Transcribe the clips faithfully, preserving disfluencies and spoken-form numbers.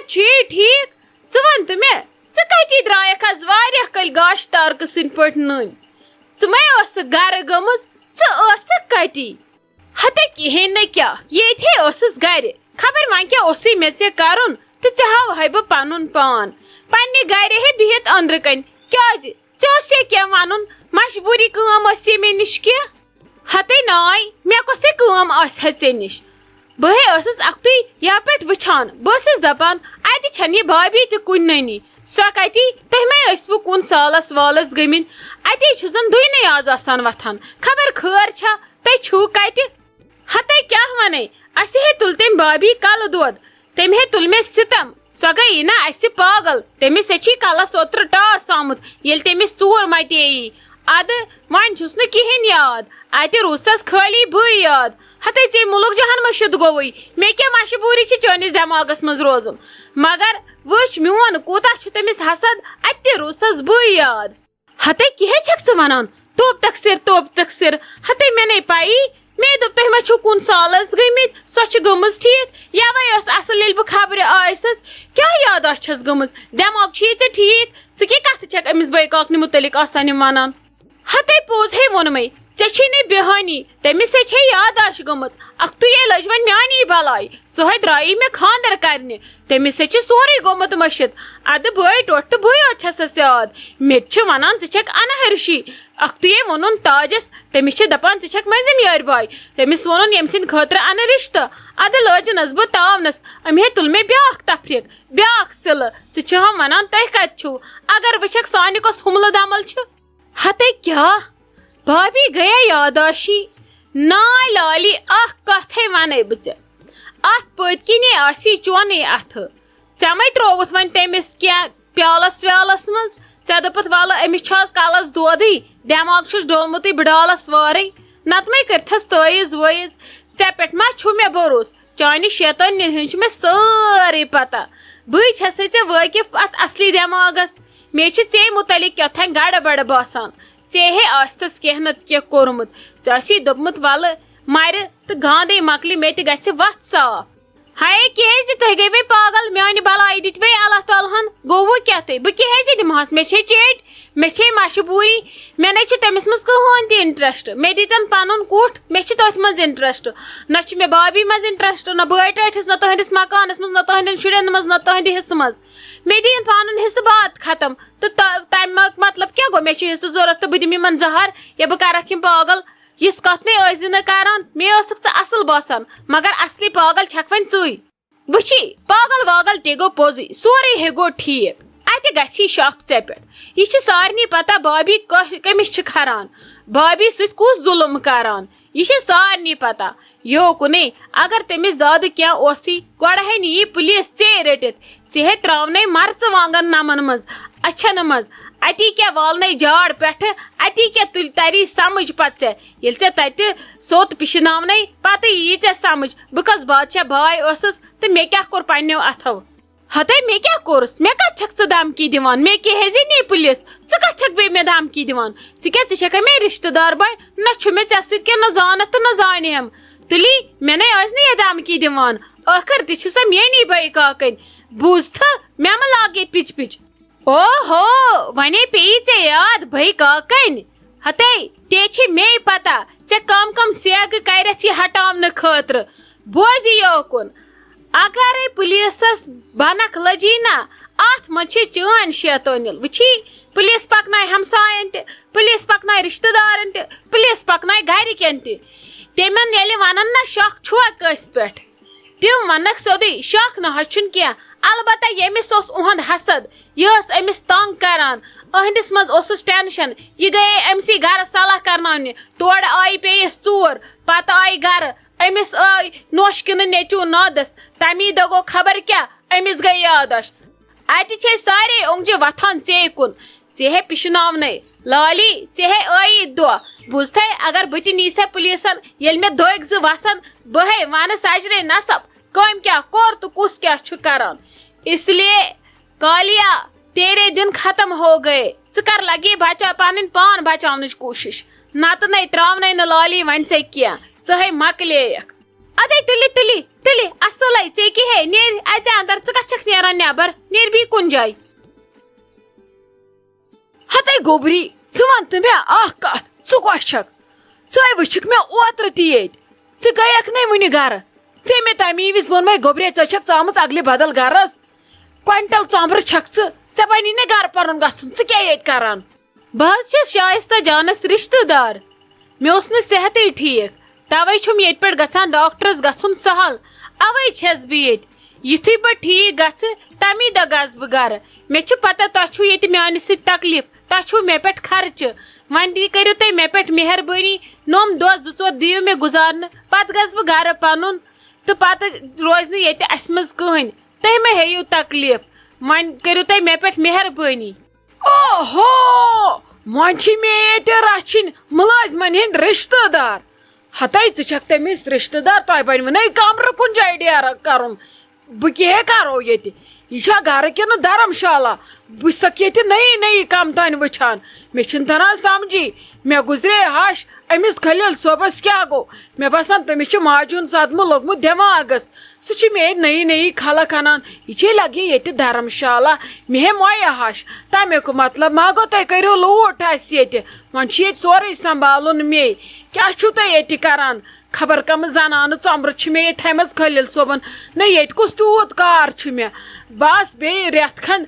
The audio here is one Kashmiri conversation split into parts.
چھُے ٹھیٖک؟ ژٕ وَن تہٕ مےٚ، ژٕ کَتی درٛایَکھ آز واریاہ کٲلۍ گاشہِ تارکہٕ سٕنٛدۍ پٲٹھۍ نٔنۍ؟ ژٕ مَے ٲسٕکھ گَرٕ گٔمٕژ؟ ژٕ ٲسٕکھ کَتی؟ ہَتَے کِہیٖنۍ نہٕ کیٛاہ، ییٚتہِ ہے ٲسٕس گَرِ۔ خبر وۄنۍ کیٛاہ اوسُے مےٚ ژےٚ کَرُن تہٕ ژےٚ ہاوہَے بہٕ پَنُن پان۔ پنٛنہِ گَرِ ہے بِہِتھ أنٛدرٕ کَنۍ۔ کیٛازِ؟ ژےٚ اوسُے کینٛہہ وَنُن؟ مجبوٗری کٲم ٲسٕے مےٚ نِش کینٛہہ؟ ہَتَے ناے، مےٚ کۄسٕے کٲم آسہِ ہے ژےٚ نِش؟ بہٕ ہے ٲسٕس اَکھتُے یَپٲرۍ پٮ۪ٹھ وٕچھان۔ بہٕ ٲسٕس دَپان، اَتہِ چھَنہٕ یہِ بھابھی تہِ کُنہِ نٔنی۔ سۄ کَتی؟ تُہۍ مَے ٲسوٕ کُن سالَس والَس گٔمٕتۍ؟ اَتے چھُ زَن دُنیا آز آسان وۄتھان۔ خبر خٲر چھا؟ تُہۍ چھِو کَتہِ؟ ہَتَے کیٛاہ وَنَے؟ اَسہِ ہے تُل تٔمۍ بھابھی کَلہٕ دود۔ تٔمۍ ہے تُل مےٚ سِتَم۔ سۄ گٔیی نا اَسہِ پاگل۔ تٔمِس ہے چھی کَلَس اوترٕ ٹاس آمُت، ییٚلہِ تٔمِس ژوٗر مَتے یی۔ اَدٕ وۄنۍ چھُس نہٕ کِہیٖنۍ یاد۔ اَتہِ روٗزسَس خٲلی بٕے یاد۔ ہَتَے ژے مُلُک جہان مٔشِتھ گوٚوُے۔ مےٚ کیٛاہ مجبوٗری چھِ چٲنِس دٮ۪ماغَس منٛز روزُن؟ مگر وٕچھ میون کوٗتاہ چھُ تٔمِس حسد، اَتہِ تہِ روٗزسَس بٕے یاد۔ ہَتَے کیٛاہ چھَکھ ژٕ وَنان؟ توب تقصیر، توب تقصیر۔ ہَتَے مےٚ نے پَیی۔ مے دوٚپ، تُہۍ ما چھِو کُن سالَس گٔمٕتۍ؟ سۄ چھِ گٔمٕژ ٹھیٖک۔ یَوَے ٲس اَصٕل، ییٚلہِ بہٕ خبرِ آیسَس۔ کیٛاہ یاداشت چھَس گٔمٕژ؟ دٮ۪ماغ چھُ یہِ ژےٚ ٹھیٖک؟ ژٕ کیٛاہ کَتھٕ چھَکھ أمِس بٲے کاکنہِ مُتعلِق آسان یِم وَنان؟ ہَتَے پوٚز ہے ووٚنمَے۔ ژےٚ چھے نہٕ بیہانی، تٔمِس ہے چھے یاداشت گٔمٕژ۔ اَکھتُے ہے لٔج وۄنۍ میٛانی بَلاے۔ سۄ ہے درٛایی مےٚ خانٛدر کَرنہِ۔ تٔمِس ہے چھِ سورُے گوٚمُت مٔشِتھ۔ اَدٕ بٲے ٹوٹھ تہٕ بٕے یوت چھَسَس یاد۔ مےٚ تہِ چھِ وَنان، ژٕ چھَکھ اَنہٕ ہِرشی۔ اَکھتُے ہے ووٚنُن تاجَس، تٔمِس چھِ دَپان، ژٕ چھَکھ مٔنٛزِم یارِ باے۔ تٔمِس ووٚنُن، ییٚمہِ سٕنٛدِ خٲطرٕ اَنہٕ رِشتہٕ۔ اَدٕ لٲجِنَس بہٕ تاونَس۔ أمۍ ہے تُل مےٚ بیٛاکھ تفریٖق، بیٛاکھ صِلہٕ۔ ژٕ چھِ ہم وَنان، تۄہہِ کَتہِ چھِو؟ اگر وٕچھَکھ سانہِ کۄس حُملہٕ دَمَل چھِ۔ ہَتَے کیٛاہ؟ بھابھی گٔیے یاداشی۔ ناے لالی، اَکھ کَتھ ہے وَنَے بہٕ ژےٚ۔ اَتھ پٔتۍ کِنی آسی چونٕے اَتھٕ۔ ژےٚ مَے ترٛووُتھ وۄنۍ تٔمِس کینٛہہ پیالَس ویالَس منٛز؟ ژےٚ دوٚپُتھ، وَلہٕ، أمِس چھُ آز کَلَس دودٕے، دٮ۪ماغ چھُس ڈولمُتٕے بٕڈالَس وارٕے۔ نَتہٕ مَے کٔرتھَس تٲیٖز وٲیٖز۔ ژےٚ پٮ۪ٹھ ما چھُ مےٚ بروسہٕ؟ چانہِ شیطٲنی ہٕنٛز چھِ مےٚ سٲرٕے پَتہ۔ بٕے چھَسَے ژےٚ وٲقِف اَتھ اَصلی دٮ۪ماغَس۔ مےٚ چھِ ژے مُتعلِق کیٛاہ تام گڑبڑ باسان۔ ژے ہے آسہِ تَس کینٛہہ نَتہٕ کینٛہہ کوٚرمُت۔ ژےٚ آسی دوٚپمُت، وَلہٕ مَرِ تہٕ گانٛدے مۄکلہِ، مےٚ تہِ گژھِ وَتھ صاف۔ ہاے کیٛازِ؟ تُہۍ گٔے وۄنۍ پاگل، میٛانہِ بَلایہِ دِتۍ وۄنۍ اللہ تعالیٰ ہَن۔ گوٚو وۄنۍ کیٛاہ تُہۍ؟ بہٕ کیٛازِ دِمہٕ ہَس؟ مےٚ چھے چیٚٹۍ، مےٚ چھے مجبوٗری۔ مےٚ نَے چھِ تٔمِس منٛز کٕہٕنۍ تہِ interest۔ مےٚ دِتَن پَنُن کُٹھ، مےٚ چھِ تٔتھۍ منٛز interest۔ نہ چھُ مےٚ بھابھی منٛز interest، نہ بٲے ٹٲٹھِس، نہ تُہٕنٛدِس مکانَس منٛز، نہ تُہٕنٛدٮ۪ن شُرٮ۪ن منٛز، نہ تُہٕنٛدِ حِصہٕ منٛز۔ مےٚ دِیِن پَنُن حِصہٕ، بات ختم۔ تہٕ تہ-، تَمیُک مطلب کیٛاہ گوٚو؟ مےٚ چھُ حِصہٕ ضوٚرَتھ تہٕ بہٕ دِمہٕ یِمَن زَہر یا بہٕ کَرَکھ یِم پاگل۔ یِژھ کَتھ نَے ٲسۍ زِ نہٕ کَران۔ مے ٲسٕکھ ژٕ اَصٕل باسان، مگر اَصلی پاگل چھَکھ وۄنۍ ژٕے۔ وٕچھی، پاگل واگل تہِ گوٚو پوٚزُے، سورُے ہے گوٚو ٹھیٖک۔ اَتہِ گژھی شک ژےٚ پٮ۪ٹھ۔ یہِ چھِ سارنٕے پَتہ بھابھی کۄ-، کٔمِس چھِ کھران، بھابھی سۭتۍ کُس ظُلُم کَران۔ یہِ چھِ سارنٕے پَتہ۔ یوکُنے، اگر تٔمِس زیادٕ کینٛہہ اوسُے، گۄڈٕ ہے نِیہِ پُلیٖس ژے رٔٹِتھ۔ ژےٚ ہے ترٛاونَے مرژٕوانٛگن نَمَن منٛز، اَچھَن منٛز۔ اَتی کیٛاہ والنَے جاڑ پٮ۪ٹھٕ، اَتی کیٛاہ تُلہِ تَری سَمٕجھ پَتہٕ ژےٚ؟ ییٚلہِ ژےٚ تَتہِ سوٚت پِشناونَے، پَتہٕ یی ژےٚ سَمٕجھ، بہٕ کَس بادشاہ باے ٲسٕس تہٕ مےٚ کیٛاہ کوٚر پنٛنیو اَتھو۔ ہَتَے مےٚ کیٛاہ کوٚرُس؟ مےٚ کَتھ چھَکھ ژٕ دھمکی دِوان؟ مےٚ کیٛاہ ہیٚزِ نی پُلیٖس؟ ژٕ کَتھ چھَکھ بیٚیہِ مےٚ دھمکی دِوان؟ ژٕ کیٛاہ، ژٕ چھَکھا مےٚ رِشتہٕ دار باے؟ نہ چھُ مےٚ ژےٚ سۭتۍ کینٛہہ، نہ زانَتھ تہٕ نہ زانہِ ہٮ۪م۔ تُلی، مےٚ نے ٲسۍ نہٕ یہِ دھمکی دِوان۔ ٲخٕر تہِ چھِ سۄ میٛٲنی بٲے کاکَنۍ۔ بوٗزتھٕ، مےٚ مہ لاگ ییٚتہِ پِچ پِچ۔ اوہو، ونے پیٚیہِ ژےٚ یاد بھائی کاکن۔ ہتے، تے چھِ مے پتہ ژےٚ کم کم سیگہٕ کَرٮ۪تھ یہِ ہٹاونہٕ خٲطرٕ۔ بوزِ یوکُن، اگرے پُلیٖسس بنکھ لٔجی نا، اتھ منٛز چھِ چٲنۍ شیطٲنِل۔ وٕچھی، پُلیٖس پکنایہِ ہمساین تہِ، پُلیٖس پکنایہِ رشتہٕ دارن تہِ، پُلیٖس پکنایہِ گرِکٮ۪ن تہِ۔ تِمن ییٚلہِ ونن نا شک چھُوا کٲنٛسہِ پٮ۪ٹھ، تِم ونکھ سیوٚدُے، شک نہ حظ چھُنہٕ کینٛہہ۔ البتہ ییٚمِس اوس اُہُنٛد حسد، یہِ ٲس أمِس تنگ کران۔ أہنٛدِس منٛز اوسُس ٹینشن۔ یہِ گٔیے أمۍ سٕے گرٕ صلاح کرناونہِ۔ تورٕ آیہِ پیٚیِس ژوٗر، پتہٕ آیہِ گرٕ۔ أمِس آے نوشہِ کِنہٕ نیٚچوٗ نادس۔ تمی دۄہ گوٚو خبر کیٛاہ، أمِس گٔے یادداشت۔ اَتہِ چھے سارے اوٚنٛگجہِ وۄتھان ژے کُن۔ ژےٚ ہے پِشناونَے۔ لالی، ژےٚ ہے ٲیی دۄہ۔ بوٗزتھَے، اگر بہٕ تہِ نیٖستھَے پُلیٖسَن، ییٚلہِ مےٚ دٔگۍ زٕ وَسَن، بہٕ ہے وَنہٕ سَجرے نَسَب، کٔمۍ کیٛاہ کوٚر تہٕ کُس کیٛاہ چھُ کَران۔ اس لیے، کالیا، تیرے دن ختم ہو گئے۔ ژٕ کر لگی بچا-، پنٕنۍ پان بچاونٕچ کوٗشِش، نتہٕ نے ترٛاونَے نہٕ لالی وۄنۍ ژےٚ کینٛہہ۔ ژٕ ہے مۄکلییَکھ۔ ادے تُلہِ، تُلہِ، تُلہِ، اصٕل ہے، ژےٚ کیٛاہ ہے، نیرِ اَژِ اندر، ژٕ کتھ چھکھ نیران نٮ۪بر؟ نیرِ بیٚیہِ کُن جایہِ۔ ہتے گوبری، ژٕ وَن تہٕ مےٚ اکھ کتھ، ژٕ کۄس چھکھ؟ ژٕ ہے وٕچھکھ مےٚ اوترٕ تہِ ییٚتہِ، ژٕ گٔیکھ نے وُنہِ گرٕ۔ ژےٚ مےٚ تَمی وِزِ ووٚنمَے، گوبرے، ژٕ چھکھ ژامٕژ اگلہِ بدل گرس، کوینٹل ژۄمبرٕ چھکھ ژٕ، ژےٚ بنی نے گرٕ پنُن گژھُن، ژٕ کیٛاہ ییٚتہِ کران؟ بہٕ حظ چھَس شایستہ جانَس رِشتہٕ دار۔ مےٚ اوس نہٕ صحتٕے ٹھیٖک، تَوَے چھُم ییٚتہِ پٮ۪ٹھ گژھان ڈاکٹرَس گژھُن سہل، اَوَے چھَس بہٕ ییٚتہِ۔ یُتھُے بہٕ ٹھیٖک گژھٕ، تَمی دۄہ گژھٕ بہٕ گرٕ۔ مےٚ چھِ پَتہ تۄہہِ چھُو ییٚتہِ میٛانہِ سۭتۍ تکلیٖف، تۄہہِ چھُو مےٚ پٮ۪ٹھ خرچہٕ۔ وۄنۍ تہِ کٔرِو تُہۍ مےٚ پٮ۪ٹھ مہربٲنی، نوٚم دۄہ زٕ ژور دِیِو مےٚ گُزارنہٕ، پَتہٕ گژھٕ بہٕ گرٕ پَنُن، تہٕ پَتہٕ روزِ نہٕ ییٚتہِ اَسہِ منٛز کٕہٕنۍ۔ تُہۍ مہ ہیٚیِو تکلیٖف، وۄنۍ کٔرِو تُہۍ مےٚ پٮ۪ٹھ مہربٲنی۔ اوہو! وۄنۍ چھِ مےٚ ییٚتہِ رَچھِنۍ مُلٲزمَن ہِنٛدۍ رِشتہٕ دار۔ ہَتَے ژٕ چھَکھ تٔمِس رِشتہٕ دار، تۄہہِ بَنِوٕ نَے کَمرٕ کُنہِ جایہِ ڈیرٕ کَرُن۔ بہٕ کیٛاہ ہے کَرو ییٚتہِ؟ یہِ چھا گَرٕ کِنہٕ دھرمشالا؟ بہٕ چھَسَکھ ییٚتہِ نٔیی نٔیی کَمتانۍ وٕچھان۔ مےٚ چھِنہٕ تَران سَمجھی۔ مےٚ گُزرے ہَش، أمِس خلیل صٲبَس کیٛاہ گوٚو؟ مےٚ باسان، تٔمِس چھُ ماجہِ ہُنٛد صدمہٕ لوٚگمُت دٮ۪ماغَس۔ سُہ چھُ مےٚ نٔیی نٔیی خلق اَنان۔ یہِ چھے لگہِ ییٚتہِ دھرمشالا۔ مےٚ ہے مۄیہِ ہَش۔ تَمیُک مطلب ما گوٚو، تُہۍ کٔرِو لوٗٹھ اَسہِ ییٚتہِ؟ وۄنۍ چھُ ییٚتہِ سورُے سنبھالُن مے۔ کیٛاہ چھُو تُہۍ ییٚتہِ کران؟ خبر کَمہٕ زنانہٕ ژۄمبرٕ چھِ مےٚ ییٚتہِ تھایمَژٕ خلیل صٲبَن۔ نہ، ییٚتہِ کُس تیوٗت کار چھُ مےٚ؟ بَس بیٚیہِ رٮ۪تھ کھنٛڈ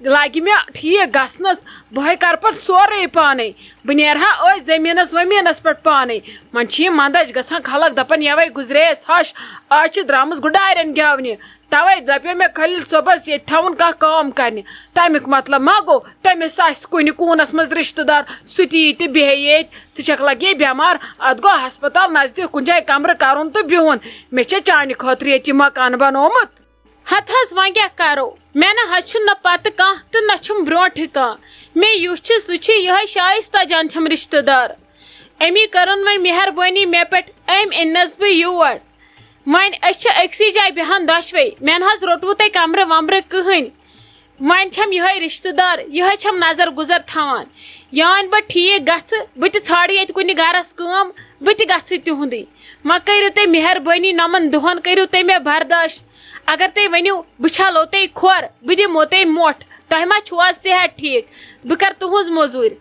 لگہِ مےٚ ٹھیٖک گژھنس، بہٕ ہے کرٕ پتہٕ سورُے پانے۔ بہٕ نیرٕ ہا أتھۍ زٔمیٖنس ؤمیٖنس پٮ۪ٹھ پانے۔ وۄنۍ چھِ یِم مندچھ گژھان، خلق دپان، یوے گُزرییس ہش، آز چھِ درامٕژ گُڈارٮ۪ن گٮ۪ونہِ۔ توے دپیو مےٚ خلیل صٲبس ییٚتہِ تھاوُن کانٛہہ کٲم کرنہِ۔ تمیُک مطلب ما گوٚو، تٔمِس آسہِ کُنہِ کوٗنس منٛز رشتہٕ دار، سُہ تہِ یی تہٕ بیٚہہِ ییٚتہِ۔ ژٕ چھکھ لگے بٮ۪مار، اتھ گوٚو ہسپتال نزدیٖک کُنہِ جایہِ کمرٕ کرُن تہٕ بِہُن۔ مےٚ چھےٚ چانہِ خٲطرٕ ییٚتہِ یہِ مکان بنومُت۔ ہتہٕ حظ، وۄنۍ کیٛاہ کرو؟ مےٚ نہ حظ چھُ نہ پتہٕ کانٛہہ تہٕ نہ چھُم برونٛٹھٕے کانٛہہ۔ مےٚ یُس چھُ، سُہ چھُ یِہوٚے شایستہ جان چھَم رِشتہٕ دار۔ أمی کٔرٕن وۄنۍ مہربٲنی مےٚ پٮ۪ٹھ، أمۍ أننَس بہٕ یور۔ وۄنۍ أسۍ چھِ أکسٕے جایہِ بیٚہان دۄشوَے۔ مےٚ نہ حظ روٚٹوُ تۄہہِ کمرٕ ومرٕ کٕہٕنۍ۔ وۄنۍ چھَم یِہوٚے رِشتہٕ دار، یِہوٚے چھَم نظر گُزر تھاوان۔ یان بہٕ ٹھیٖک گژھٕ، بہٕ تہِ ژھانٛڈٕ ییٚتہِ کُنہِ گرس کٲم، بہٕ تہِ گژھٕ تِہُنٛدٕے۔ وۄنۍ کٔرِو تُہۍ مہربٲنی، نَمَن دۄہَن کٔرِو تُہۍ مےٚ برداش۔ اگر تُہۍ ؤنِو، بہٕ چھَلو تۄہہِ کھۄر، بہٕ دِمو تۄہہِ مۄٹھ، تۄہہِ ما چھُو آز صحت ٹھیٖک؟ بہٕ کَرٕ تُہٕنٛز موٚزوٗرۍ۔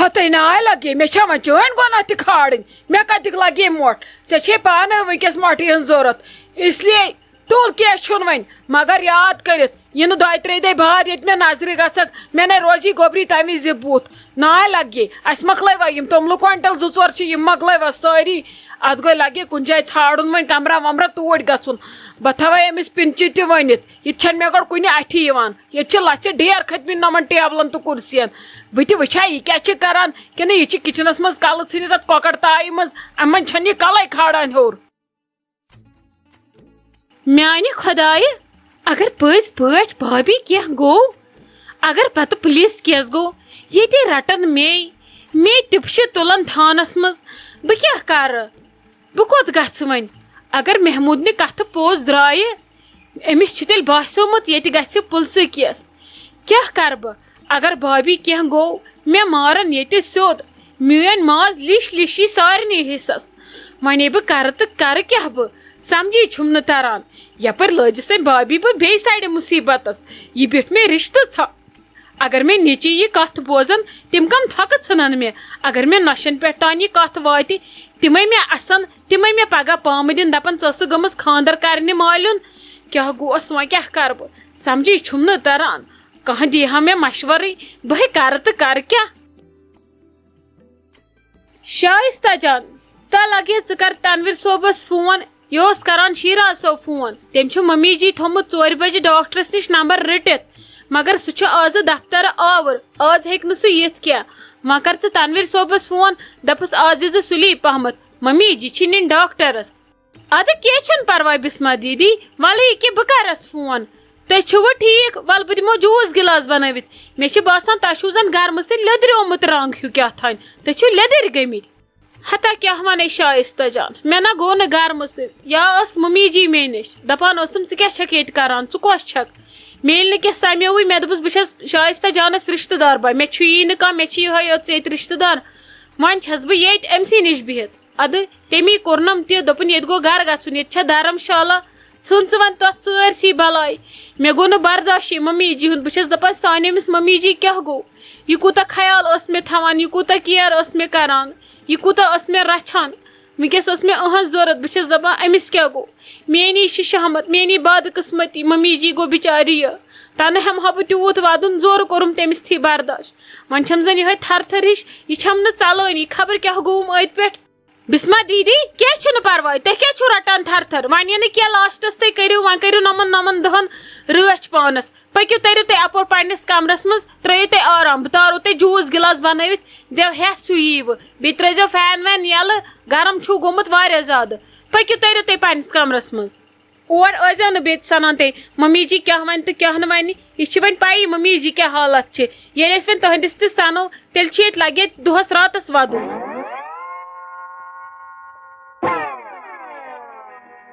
ہَتَے ناے لَگے، مےٚ چھا وۄنۍ چٲنۍ گۄناہ تہِ کھالٕنۍ؟ مےٚ کَتِکۍ لَگے مۄٹھ؟ ژےٚ چھے پانَے وٕنۍکٮ۪س مۄٹھِ ہٕنٛز ضوٚرَتھ، اِسلیے تُل، کینٛہہ چھُنہٕ وۄنۍ، مگر یاد کٔرِتھ، یِنہٕ دۄیہِ ترٛیٚیہِ دۄہہِ بعد ییٚتہِ مےٚ نظرِ گژھکھ، مےٚ نے روزی گوٚبری تَمہِ وِزِ بُتھ۔ ناے لَگہِ، اَسہِ مۄکلٲوا یِم توٚملہٕ کوینٹل زٕ ژور چھِ، یِم مۄکلٲوا سٲری؟ اَتھ گوٚو لَگہِ کُنہِ جایہِ ژھانٛڈُن وۄنۍ کَمرہ وَمرہ توٗرۍ گژھُن۔ بہٕ تھاوَے أمِس پِنچہِ تہِ ؤنِتھ، یہِ تہِ چھَنہٕ مےٚ گۄڈٕ کُنہِ اَتھِ یِوان۔ ییٚتہِ چھِ لَژھِ ڈیر کھٔتۍمٕتۍ یِمَن ٹیبلَن تہٕ کُرسِیَن۔ بہٕ تہِ وٕچھِ ہا، یہِ کیٛاہ چھِ کَران، کِنہٕ یہِ چھِ کِچنَس منٛز کَلہٕ ژھٕنِتھ اَتھ کۄکَر تایہِ منٛز، اَمہِ منٛز چھَنہٕ یہِ کَلَے کھالان ہیوٚر۔ میانہِ خۄدایہِ، اگر پٔزۍ پٲٹھۍ بھابھی کینٛہہ گوٚو، اگر پتہٕ پُلیٖس کیس گوٚو، ییٚتے رٹن مے، مے تِپشہِ تُلن تھانس منٛز، بہٕ کیٛاہ کرٕ؟ بہٕ کوٚت گژھٕ وۄنۍ؟ اگر محمودنہِ کتھٕ پوٚز درٛایہِ، أمِس چھُ تیٚلہِ باسیومُت ییٚتہِ گژھِ پُلژٕ کیس۔ کیٛاہ کرٕ بہٕ؟ اگر بھابھی کینٛہہ گوٚو، مےٚ مارن ییٚتہِ سیوٚد۔ میٲنۍ ماز لیش لیش یی سارنٕے حصس۔ وۄنۍ بہٕ کرٕ تہٕ کرٕ کیٛاہ بہٕ؟ سمجھی چھُم نہٕ تران۔ یپٲرۍ لٲجِس وۄنۍ بھابھی بہٕ بیٚیہِ سایڈٕ مُصیبتس۔ یہِ بیوٗٹھ مےٚ رشتہٕ ژھا۔ اگر مےٚ نیٚچی یہِ کتھ بوزن، تِم کم تھۄکہٕ ژھٕنن مےٚ۔ اگر مےٚ نۄشن پٮ۪ٹھ تام یہِ کتھ واتہِ، تِمے مےٚ اسن، تِمے مےٚ پگاہ پامہٕ دِن، دپن، "ژٕ ٲسٕکھ گٔمٕژ خاندر کرنہِ مالیُن۔" کیٛاہ گوس وۄنۍ، کیٛاہ کرٕ بہٕ؟ سمجھی چھُم نہٕ تران۔ کانٛہہ دی ہا مےٚ مشورٕے، بہٕ ہے کرٕ تہٕ کرٕ کیٛاہ؟ شایستہ جان، تہ لگے ژٕ کر تنویر صٲبس فون۔ یہِ اوس کران شیراز صٲب فون۔ تٔمۍ چھُ ممی جی تھوٚمُت ژورِ بجہِ ڈاکٹرس نِش نمبر رٔٹِتھ، مگر سُہ چھُ آزٕ دفترٕ آوُر، آز ہیٚکہِ نہٕ سُہ یِتھ کینٛہہ۔ وۄنۍ کر ژٕ تنویر صٲبس فون، دپس آز یی زِ سُلی پہمتھ، ممی جی چھِ نِنۍ ڈاکٹرس۔ ادٕ کینٛہہ چھُنہٕ پرواے بسمہ دیدی، ولہٕ یہِ کہِ بہٕ کرس فون۔ تُہۍ چھِوٕ ٹھیٖک؟ ول بہٕ دِمو جوٗس گِلاس بنٲوِتھ۔ مےٚ چھِ باسان تۄہہِ چھُو زن گرمہٕ سۭتۍ لیٚدریومُت رنگ ہیوٗ کیٛاہ تھانۍ۔ تُہۍ چھِو لیٚدٕرۍ گٔمٕتۍ۔ ہتا کیٛاہ ونے شایستہ جان، مےٚ نہ گوٚو نہٕ گرمہٕ سۭتۍ۔ یا ٲس ممی جی مےٚ نِش، دپان ٲسٕم، "ژٕ کیٛاہ چھکھ ییٚتہِ کران؟ ژٕ کۄس چھکھ؟" مےٚ ییٚلہِ نہٕ کینٛہہ سمیووٕے، مےٚ دوٚپُس، "بہٕ چھس شایستہ جانس رشتہٕ دار بے، مےٚ چھُ یی نہٕ کانٛہہ، مےٚ چھِ یِہوٚے یٲژ ییٚتہِ رشتہٕ دار۔ وۄنۍ چھس بہٕ ییٚتہِ أمۍ سٕے نِش بِہِتھ۔" ادٕ تٔمی کوٚرنم تہِ، دوٚپُن، "ییٚتہِ گوٚو گرٕ گژھُن، ییٚتہِ چھےٚ دھرمشالا، ژھٕن ژٕ وۄنۍ تتھ سٲرسٕے بلاے۔" مےٚ گوٚو نہٕ برداشٕے ممی جی ہُنٛد۔ بہٕ چھَس دپان، سانہِ أمِس ممی جی کیٛاہ گوٚو؟ یہِ کوٗتاہ خیال ٲس مےٚ تھاوان، یہِ کوٗتاہ کیر ٲس مےٚ کران، یہِ کوٗتاہ ٲس مےٚ رچھان۔ وٕنکیٚس ٲس مےٚ أہنٛز ضوٚرتھ۔ بہٕ چھَس دپان، أمِس کیٛاہ گوٚو؟ میٛٲنی چھِ شہمت، میٛٲنی بدقٕسمتی، ممی جی گوٚو بِچارِ یہِ۔ تنہٕ ہٮ۪مہٕ ہا بہٕ تیوٗت ودُن، زورٕ کوٚرُم تٔمِس تھی برداش۔ وۄنۍ چھَم زن یِہوٚے تھر تھر ہِش، یہِ چھَم نہٕ ژلٲنی، خبر کیٛاہ گوٚوُم أتھۍ پٮ۪ٹھ۔ بسمہ دیدی، کینٛہہ چھُنہٕ پرواے، تُہۍ کیٛاہ چھِو رٹان تھر تھر؟ وۄنۍ یہِ نہٕ کینٛہہ، لاسٹس تُہۍ کٔرِو، وۄنۍ کٔرِو نۄمن نۄمن دۄہن رٲچھ پانس۔ پٔکِو، تٔرِو تُہۍ اپور پننِس کمرس منٛز، ترٲیِو تُہۍ آرام، بہٕ تارو تُہۍ جوٗس گِلاس بنٲوِتھ، دِیو ہٮ۪س ہیوٗ یی وٕ، بیٚیہِ ترٲیزیو فین وین یَلہٕ، گرم چھُو گوٚمُت واریاہ زیادٕ۔ پٔکِو، تٔرِو تُہۍ پننِس کمرس منٛز۔ اور ٲسۍزیو نہٕ بیٚیہِ سنان تُہۍ، ممی جی کیٛاہ وَنہِ تہٕ کیٛاہ نہٕ وَنہِ۔ یہِ چھِ وۄنۍ پَیی ممی جی کیٛاہ حالت چھِ۔ ییٚلہِ أسۍ وۄنۍ تُہٕنٛدِس تہِ سَنو، تیٚلہِ چھِ ییٚتہِ لَگہِ ییٚتہِ دۄہَس راتَس وَدُن۔